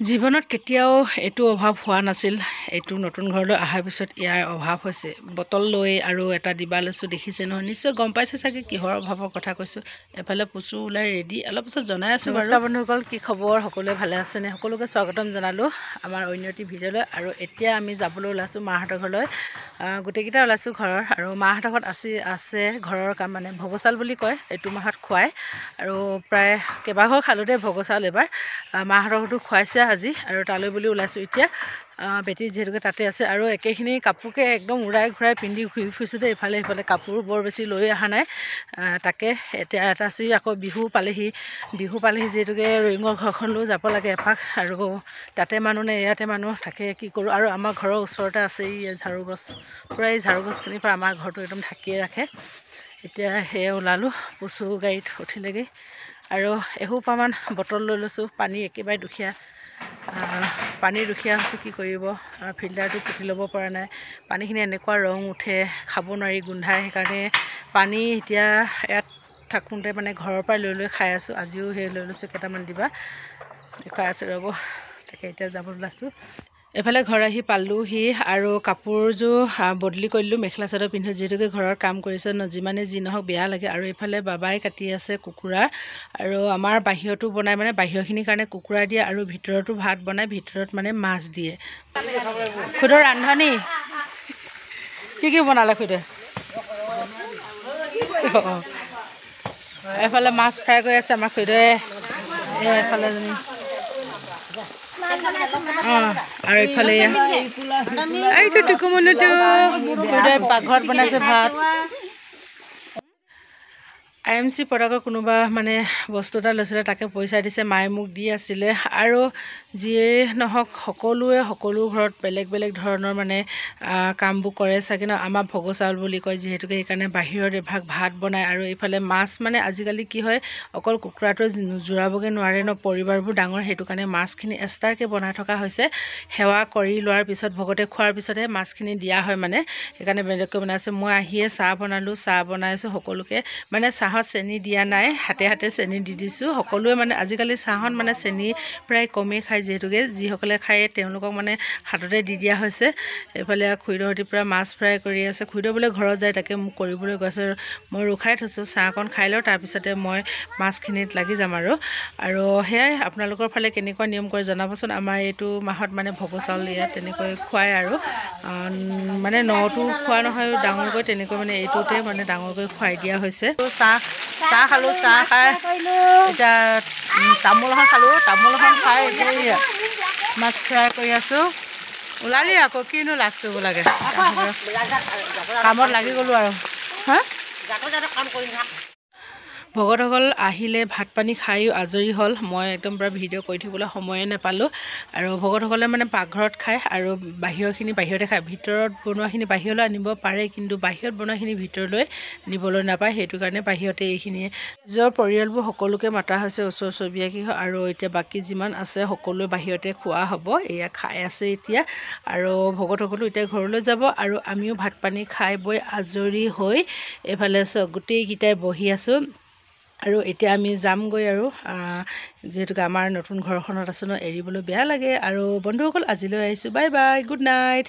জীৱনত কেতিয়াও এইটো অভাৱ হোৱা নাছিল। এইটো নতুন ঘৰলৈ অহাৰ পিছত ইয়াৰ অভাৱ হৈছে। বটল লৈ আৰু এটা ডিবা লৈছোঁ, দেখিছে নহয়, নিশ্চয় গম পাইছে চাগে কিহৰ অভাৱৰ কথা কৈছোঁ। এফালে পুচু ওলাই ৰেডি, অলপ পিছত জনাই আছোঁ। নমস্কাৰ বন্ধুসকল, কি খবৰ? সকলোৱে ভালে আছেনে? সকলোকে স্বাগতম জনালোঁ আমাৰ অন্য এটি ভিডিঅ'লৈ। আৰু এতিয়া আমি যাবলৈ ওলাইছোঁ মাহঁতৰ ঘৰলৈ। গোটেইকেইটা ওলাইছোঁ ঘৰৰ। আৰু মাহঁতৰ ঘৰত আছে ঘৰৰ কাম, মানে ভোগচাউল বুলি কয়, এইটো মাহত খুৱায়। আৰু প্ৰায় কেইবাঘৰ খালোঁ দেই ভোগচাউল এইবাৰ। মাহঁতৰ ঘৰতো খুৱাইছে আজি, আৰু তালৈ বুলি ওলাইছোঁ এতিয়া। বেটি যিহেতুকে তাতে আছে। আৰু একেখিনি কাপোৰকে একদম উৰাই ঘূৰাই পিন্ধি ঘূৰি ফুৰিছোঁ দেই, ইফালে সিফালে। কাপোৰো বৰ বেছি লৈ অহা নাই। তাকে এতিয়া এটা আছোঁ। আকৌ বিহু পালেহি, বিহু পালেহি যিহেতুকে ৰয়িঙৰ ঘৰখনলৈও যাব লাগে এপাক। আৰু তাতে মানুহ নে ইয়াতে মানুহ, তাকে কি কৰোঁ। আৰু আমাৰ ঘৰৰ ওচৰতে আছে এই ঝাৰু গছ, পূৰা এই ঝাৰু গছখিনিৰ পৰা আমাৰ ঘৰটো একদম ঢাকিয়ে ৰাখে। এতিয়া সেয়ে ওলালোঁ, পুচু গাড়ীত উঠিলেগৈ। আৰু এসোপামান বটল লৈ লৈছোঁ, পানী একেবাৰে দুখীয়া, পানীৰ দুখীয়া হৈছোঁ, কি কৰিব। ফিল্টাৰটো পুতি ল'ব পৰা নাই, পানীখিনি এনেকুৱা ৰং উঠে, খাব নোৱাৰি, গোন্ধায়। সেইকাৰণে পানী এতিয়া ইয়াত থাকোঁতে মানে ঘৰৰ পৰাই লৈ লৈ খাই আছোঁ। আজিও সেই লৈ লৈছোঁ কেইটামান দিবা, দেখুৱাই আছোঁ ৰ'ব। তাকে এতিয়া যাব ওলাইছোঁ। এইফালে ঘৰ আহি পালোহি আৰু কাপোৰযোৰ বদলি কৰিলোঁ, মেখেলা চাদৰ পিন্ধি, যিহেতুকে ঘৰৰ কাম কৰিছে ন, যিমানে যি নহওক বেয়া লাগে। আৰু এইফালে বাবাই কাটি আছে কুকুৰা। আৰু আমাৰ বাহিৰতো বনাই, মানে বাহিৰখিনিৰ কাৰণে কুকুৰা দিয়ে, আৰু ভিতৰতো ভাত বনাই, ভিতৰত মানে মাছ দিয়ে। খুদৰ ৰান্ধনি কি কি বনালে খুদে? এইফালে মাছ ফ্ৰাই কৰি আছে আমাৰ খুদে। এইফালে এজনী, আৰু এইফালে এইটো টুকুমুনুটো খুদে পাকঘৰত বনাইছে ভাত। I M C প্ৰডাক্টৰ কোনোবা মানে বস্তু এটা লৈছিলে, তাকে পইচা দিছে, মায়ে মোক দি আছিলে। আৰু যিয়েই নহওক, সকলোৱে সকলো ঘৰত বেলেগ বেলেগ ধৰণৰ মানে কামবোৰ কৰে চাগে ন। আমাৰ ভোগচাউল বুলি কয় যিহেতুকে, সেইকাৰণে বাহিৰত এভাগ ভাত বনায়। আৰু এইফালে মাছ, মানে আজিকালি কি হয়, অকল কুকুৰাটোৱে জোৰাবগৈ নোৱাৰে ন, পৰিবাৰবোৰ ডাঙৰ, সেইটো কাৰণে মাছখিনি এক্সট্ৰাকৈ বনাই থকা হৈছে। সেৱা কৰি লোৱাৰ পিছত, ভকতে খোৱাৰ পিছতহে মাছখিনি দিয়া হয় মানে, সেইকাৰণে বেলেগকৈ বনাইছোঁ। মই আহিয়ে চাহ বনালোঁ, চাহ বনাইছোঁ সকলোকে, মানে চাহত চেনি দিয়া নাই, হাতে হাতে চেনি দি দিছোঁ সকলোৱে। মানে আজিকালি চাহত মানে চেনি প্ৰায় কমেই খায়, যিহেতুকে যিসকলে খায় তেওঁলোকক মানে হাততে দি দিয়া হৈছে। এইফালে খুৰীদেউহঁতি পূৰা মাছ ফ্ৰাই কৰি আছে। খুৰীদেউ বোলে ঘৰত যায়, তাকে মোক কৰিবলৈ কৈছে। মই ৰখাই থৈছোঁ, চাহকণ খাই লওঁ, তাৰপিছতে মই মাছখিনিত লাগি যাম। আৰু আৰু সেয়াই, আপোনালোকৰ ফালে কেনেকুৱা নিয়ম কৰে জনাবচোন। আমাৰ এইটো মাহত মানে ভোগ চাউল ইয়াত তেনেকৈ খুৱায়। আৰু মানে নটো খোৱা নহয় ডাঙৰকৈ, তেনেকৈ মানে এইটোতে মানে ডাঙৰকৈ খুৱাই দিয়া হৈছে। চাহ খালোঁ, চাহ খাই এতিয়া তামোল এখন খালোঁ, তামোল এখন খাই এতিয়া মাছ ফ্ৰাই কৰি আছোঁ। ওলালি আকৌ, কিনো লাজ কৰিব লাগে, কামত লাগি গ'লোঁ আৰু। হা, ভকতসকল আহিলে, ভাত পানী খায়ো আজৰি হ'ল। মই একদম পূৰা ভিডিঅ' কৰি থাকিবলৈ সময়ে নাপালোঁ। আৰু ভকতসকলে মানে পাকঘৰত খায়, আৰু বাহিৰৰখিনি বাহিৰতে খায়। ভিতৰত বনোৱাখিনি বাহিৰলৈ আনিব পাৰে, কিন্তু বাহিৰত বনোৱাখিনি ভিতৰলৈ নিবলৈ নাপায়। সেইটো কাৰণে বাহিৰতে এইখিনি নিজৰ পৰিয়ালবোৰ সকলোকে মাতা হৈছে, ওচৰ চুবুৰীয়া কি। আৰু এতিয়া বাকী যিমান আছে সকলোৱে বাহিৰতে খোৱা হ'ব। এয়া খাই আছে এতিয়া। আৰু ভকতসকলো এতিয়া ঘৰলৈ যাব, আৰু আমিও ভাত পানী খাই বৈ আজৰি হৈ এইফালে গোটেইকেইটাই বহি আছোঁ। আৰু এতিয়া আমি যামগৈ। আৰু যিহেতুকে আমাৰ নতুন ঘৰখনত আছোঁ ন, এৰিবলৈ বেয়া লাগে। আৰু বন্ধুসকল, আজিলৈ আহিছোঁ, বাই বাই, গুড নাইট।